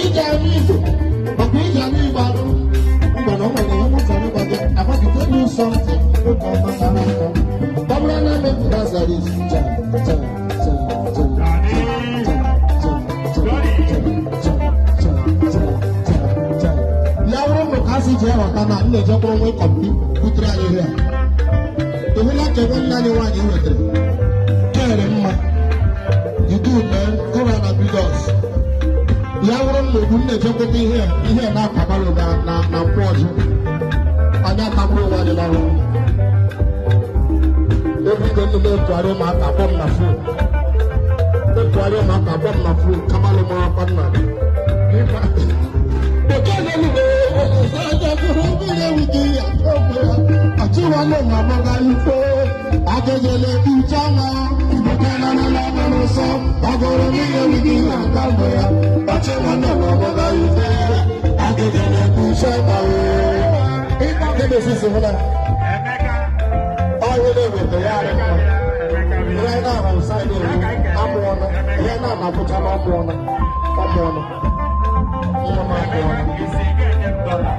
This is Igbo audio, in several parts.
Ije anụ Igbo, maka ije anụ Igbo anụ mgbe na o nwere ihe m chọrọ ịgwa gị. I want to tell you something. Oge ọma mara mma. Ọ bụrụ na mepụta zara isi cha cha cha cha cha cha cha cha cha cha cha. Ya bụrụ na ka si jee ghọta na m na-ejekwa onwe kọmpi butere anyị ihe a. Ị hụla ka nwanne anyị nwaanyị wetara kere mma. You good, man. Come on and be us. Ya bụrụ na ogbu m na-ejekwata ihe a, ihe a na-akabalụ na nkwụ ọjị. Anyị atagburu onwe anyị n'ahụhụ. Everyday nne na-etugharị ụmụaka akpọ m na phone. Na-etugharị ụmụaka akpọ m na phone, kabalụ m akwa nna gị. Àtiwálé màmá ife agẹgẹlẹ ìjàmà ìgbẹ́kẹ̀lẹ́lẹ́ lọ́nà sọ ọgọ́rọ̀ nílé wíkí àgbàgbọ́ ya àtiwálé màmá ife agẹgẹlẹ ìjàmà. Ịgba kébé sisi hụ na Emeka. Ọhịa na-eweta ya arị mma. Emeka. Ihe na-ahụ saịdị amụọna, ihe na-anapụcha na ọmụọna ọmụọna nwa m amụọna. Isi ga-enye m dọla.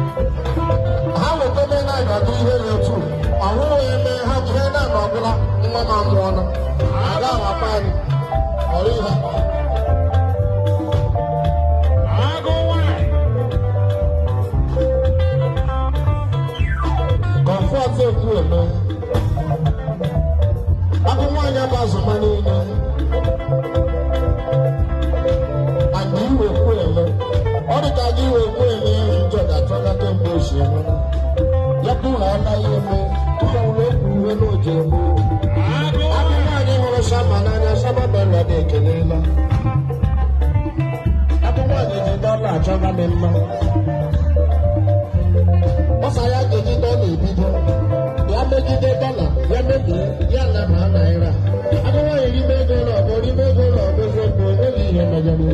Ha weta ebe na-agado ihe ya otu ọhụrụ eme ha ihe na-anọ ọbụla nwa m amụọla aga ahapụ anyị ọrụ ihe. Agụ nwanyị. Comfort ekwu eme agụ nwaanyị bụ azụma niile and iwe ekwu eme ọ dị ka gị iwe ekwu eme ihe njọ ga-achọga kemgbe ochie eme ya bụ na anaghị eme tupu ụlọ okwu ihe n'oji eme. Agụ Agụ nwaanyị hụrụ Shama n'anya, Shama bella dị ekelela. Agụ nwaanyị ji dọla achọga m mma. Ọsa ya ga-eji dọla ebido. Ya megide dọla, ya mebie, ya naba naira. Agụ nwaanyị rime ego n'ọbụ, rime ego n'ọbụ eziokwu, enweghị ihe megere.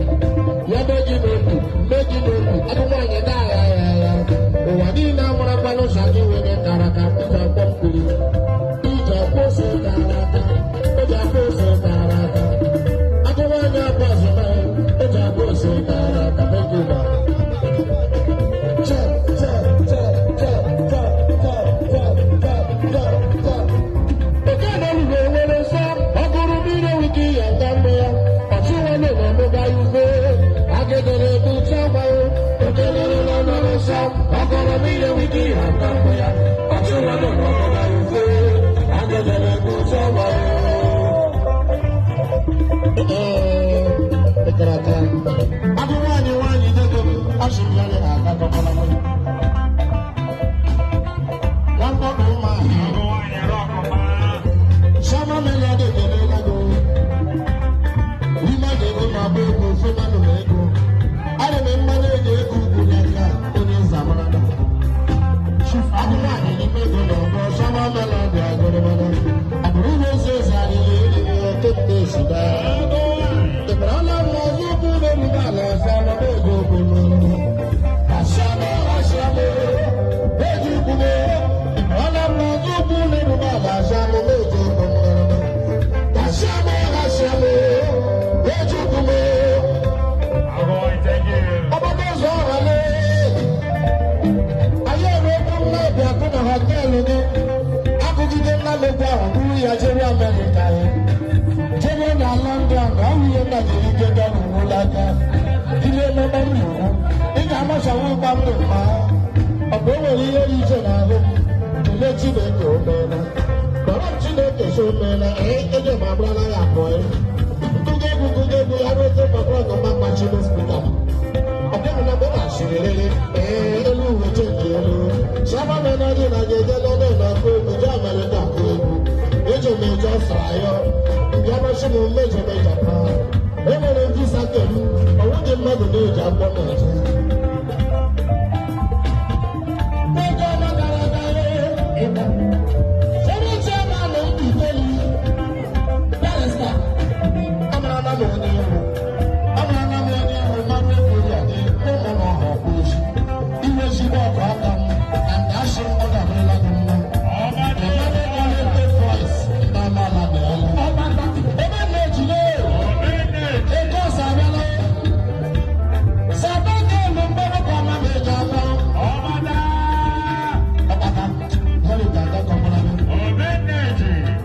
Ya meji n'obi, meji n'obi, agụ nwaanyị na-agha ya agha. Ụwa niile amarakwana ụzọ gị nwere kara aka iji ọkpọ mmiri. Iji ọkpọ ose kara aka, eji akpọ ose kara aka. Agụ nwaanyị abụ azụma, eji akpọ ose kara aka. Thank you, ma. Che, che, che, che, che, che, che, che, che, che. Oke na olugbo nwere nsọ, ọ bụrụ mmiri wiki ya nga mgbe ya, ọchịnwa na-emega ife, agedere ebucha agbaghị, oke lere na nwere nsọ, ọ bụrụ mmiri wiki ya nga mgbe ya, ọchịnwa na-emega ife, agedere ebucha agbaghị. Ee, ekere aka. Agụ nwaanyị nwaanyị dede m, asị m ya na agakọkwala m. Nwamba bụ ụmụ ahụ. Agụ nwanyị rọkụma. Shama Melody ekelela gị. Rima ga-ego ma bụ ego, femanụ ma ego. Ana m mmanya eji ego ugwu n'aka onye nzamara. Chief agụ nwaanyị n'ime ego na ọgbọ Shama Melody agụrụmana. Ọ bụrụ na ezi ezi anyị na-eri ya kemgbe esi daa. Agụ nwanyị. Ịbarala m ọzọ ụkwụ n'erube ala ọzọ ala n'ego ogolo. Ashama ashama eji ukwu m. Ịbarala m ọzọ ụkwụ n'erube ala ọzọ ala n'ego ogolo. Ashama ashama eji ukwu m. Agụ nwanyị, thank you. Ọgbakọ ụzọ ọha lee. Anyị enwekwu mmadụ akụ na họteelụ gị. Akụgide mmadụ ahụ buru ya jere Amerịka ya. Jere na London, ọ bụ ihe nna jiri ike gaa n'uwula aka. Ile ememe m n'uwu. Ị ga-amachawu ịgba m mma. Ọ bụ o nwere ihe dị iche n'ahụ m. Kelee Chineke o meela. Meela eje m abụrụla ya abụọ nkụga egwu, nkụga egwu ya ruo ote maka mma mmachi na speaker. Ọ bịara na mgbe achịrịrịrị ee elu uwe chenji elu shama menọdị na ga-eje London na akụ egwu, jee Amerịka akụ egwu, eje m eje Ọsrayọ mbịa machi m mmeje m Japan. Enwere m visa kem ọnwụ dị mmadụ na-eji akwụkwọ na-eje. Oge ọma gara aga ịgba onye chairman Mbaitoli, barrister, amarala m onye ihu, amarala m onye ihu mmanụ egwu ya dị ụmụ na ọha ọkwa ochi iwe ezigbo ọkụ aka m and asị m ọ ga-adịrịla gị mma. Enterprise ndị amaala na-elu ebe na-ejide ego ọsọ abịala sabagelu mgbọrọkọ ọma na-eji aka ọkpata nwere ga-aga kọmara gị.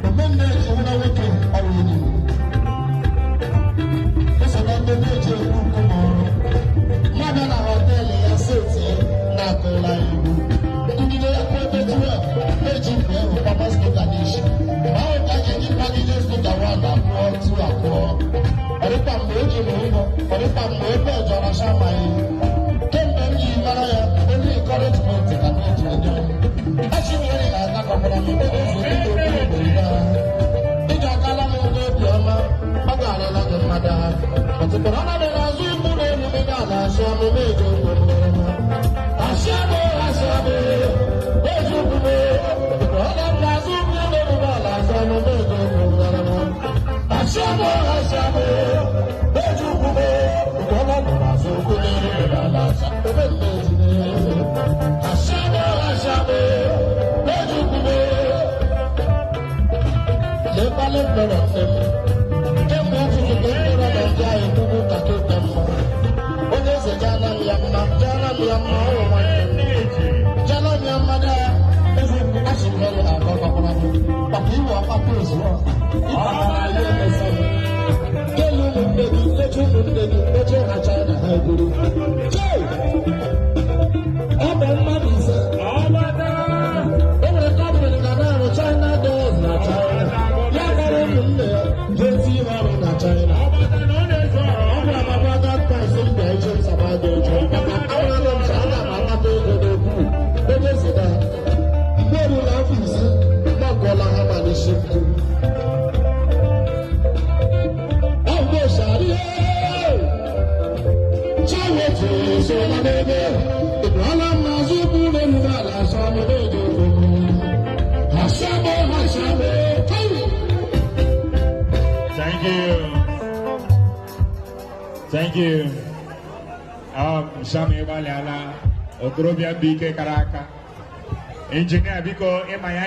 Omenne ewuna nwoke ọrụ enyi m eso na ndị na-eji ekwu nkume ọrụ mmadụ na hotel ya seti na-akụla egwu ndụgide akụ ebe 12 na-eji mgbe ahụ papa speaker n'isi ahụ ka a ga-eji kwagide speaker 1 abụọ 2 abụọ. Ọ dịkwa mgbe eji m ụgwọ, ọ dịkwa mgbe ebe jọrọ shamaghị kemgbe m ji mara ya. Onye encouragement ka m eji enye m achị m nwere ga-aga kọkwara m ebe eze dịka okwu obodo ya iji akala m ụgwọ obiọma. Ọ ga-arịla gị mmadụ ọtụtụrụ ọna dị n'azụ ikwu na emume ga-ala asị ọmụmụ eji okwu asị ọmụ asị ọmụ eji okwu ọna m n'azụ ikwu na emume ala asị ọmụmụ eji okwu asị ọmụ asị ọmụ eji okwu ọna m n'azụ ikwu na emume ala asị ebe m na-eji asị ọmụ asị ọmụ eji okwu lekpalị mkpọrọ nne m kemgbe ụtụtụ ka mkpọrọ na ndị ahụ ekwugwu ka keta mma. Onye eze jana m ya mma, jana m ya mma, ọrụ nwanne m jana m ya mma. Daa eze asị m ya agọ gbakwara m maka iwe ọkpata ozugbo ịkpatara ya emesa m kelu ụmụnne gị leche ụmụnne gị leche ha China ha eburu chei ọ bụ mmadụ 5. E nwere company na na-arụ China doors na China, ya gbara ụmụnne ya jee tinye ọrụ na China. Ọ gwara m agwa that price m bịa iche m saba dị oche maka amarala m sọ aga m akpata ego n'okwu onye zida mgbe erula afọ 5 gbakọọla ha ma n'isi mkpu. Ọ bụ shari Chineke sola n'ebe ịbụọla m n'azụ ụkwụ n'elu n'ala asọ m na-eji okwu asọmụ asọmụ. Thank you. Thank you. Shami ịgbalịala, okorobịa bụ ike kara aka. Injinia, biko, ịma ya.